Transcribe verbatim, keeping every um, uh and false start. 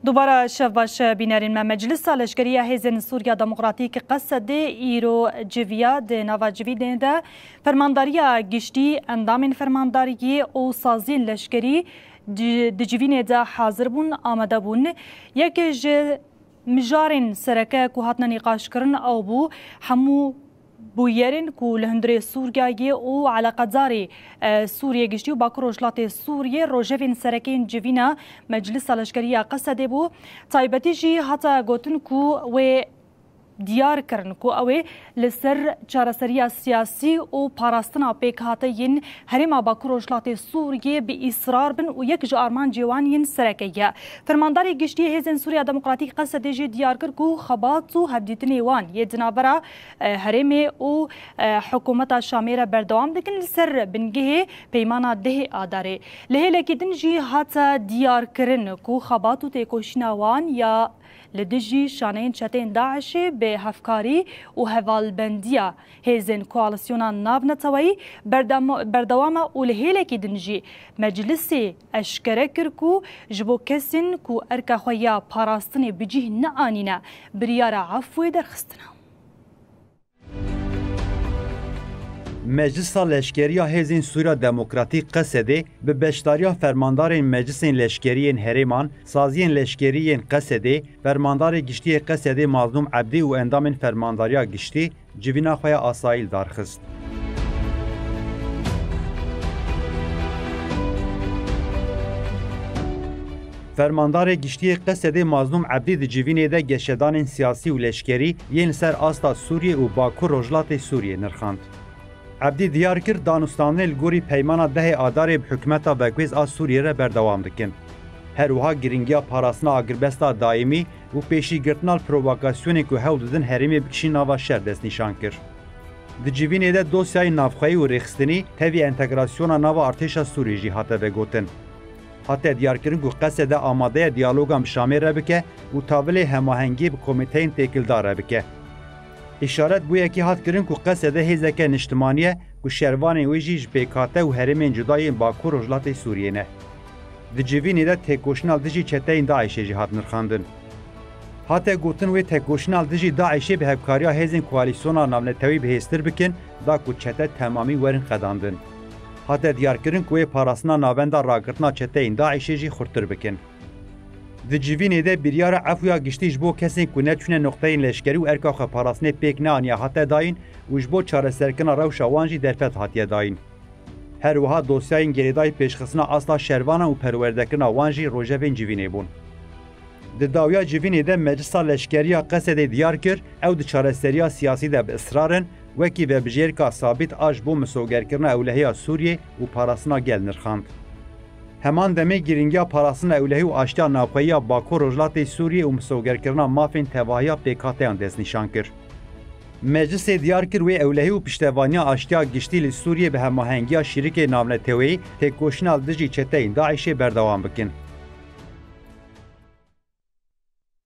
Dubara şev baş, bînerên me. Meclisa Leşkerî ya Hêzên Sûriya Demokratîk, Qesedê, îro civiya. Di nava civînê de fermandariya giştî, endamên fermandariyê û saziyên leşkerî di, di civînê de hazir bûn, amade bûn. Yek ji mijarên sereke ku hatine nîqaşkirin ew bû, hemû bûyerên ku li hundirê Sûriyeyê û eleqedarê, e, Sûriyê giştî û Bakur Rojhilatê Sûriyê rojevên sereke yên civîna Meclisa Leşkerî ya Qesedê bû. Taybetî jî hate gotin ku wê diyar kirin ku ew ê li ser çareseriya siyasî û parastina pêkhate yên herêma Bakur Rojhilatê Sûriyê bi îsrar bin û yek ji armancê wan yên sereke ye. Fermandarê giştî Hêzên Sûriya Demokratîk, Qesedê jî diyar kir ku xebat û hevdîtinê wan yê di navbera, e, herêmê û, e, hikûmeta Şamê re berdewam dikin li ser bingehê peymana dehê Adarê. Li hêlekî din jî hate diyarkirin ku xebat û têkoşîna wan ya li dijî şaneyên çeteyên DAIŞê bi hevkarî û hevalbendiya hêzên koalîsyona navneteweyî berdem-, berdewam e û li hêlekî din jî Meclisê eşkere kir ku ji bo kesên ku erka xwe ya parastinê bi cih neanîne, biryara efûyê derxistine. Meclisa Leşkerî ya Hêzên Sûriya Demokratîk, Qesedê, bi beşdariya fermandarên meclisên leşkerî yên herêman, saziyên leşkerî yên Qesedê, fermandarê giştî yê Qesedê Mazlûm Ebdî û endamên fermandariya giştî civîna xwe ya asayî li dar xist. Fermandarê giştî yê Qesedê Mazlûm Ebdî di civînê de geşedanên siyasî û leşkerî yên li ser asta Sûriyê û Bakur Rojhilatê Sûriyê nirxand. Ebdî diyar kir, danûstandinê li gorî peymana dehê Adarê bi hikûmeta veguhêz a Sûriyê re berdewam dikin. Her wiha girîngiya parastina agirbesta daîmî û pêşîgirtina li provokasyonên ku hewl didin herêmê bikişîn nava şer destnîşan kir. Di civînê de dosyayên navxweyî û rêxistinî tevî entegrasyona nava artêşa Sûriyê jî hate vegotin. Hate diyarkirin ku Qesede amade ye diyalogan bi Şamê re bike û tavilê hemahengiyê bi komîteyên têkildar re bike. Îşaret bo yekî hat kirin ku Qesede hêzeke niştimanî ye ku şervanên wê jî ji pêkhate û herêmên cuda yên Bakur Rojhilatê Sûriyê ne. Di civînê de têkoşîna li dijî çeteyên DAIŞê jî hat nirxandin. Hate gotin, wê têkoşîna li dijî DAIŞê bi hevkariya hêzên koalîsyona navnetewî bihêztir bikin, da ku çete temamî werin qedandin. Hate diyarkirin ku wê parastina navenda ragirtina çeteyên DAIŞê jî xurttir bikin. Di civînê de biryara efûya giştî ji bo kesên ku neçûne noqteyên leşkerî û erka xwe parastinê pêk neaniye hate dayîn û ji bo çareserkirina rewşa wan jî derfet hatiye dayîn. Her wiha dosyayên girêdayî pêşxistina asta şervanan û perwerdekirina wan jî rojevên civînê bûn. Di dawiya civînê de Meclisa Leşkerî ya Qesedê diyar kir, ew di çareseriya siyasî de bi israr in, wekî vebijêrka sabît a ji bo misogerkirina ewlehiya Sûriyê û parastina gel nirxand. Heman demê girîngiya parastina ewlehî û aştiya navxweyî ya Bakur Rojhilatê Sûriyê û misogerkirina mafên tevahiya pêkhateyan destnîşan kir. Meclisê diyar kir, wê ewlehî û piştevaniya aştiya giştî li Sûriyê bi hemahengiya şîrikê navneteweyî têkoşîna li dijî çeteyên DAIŞê berdewam bikin.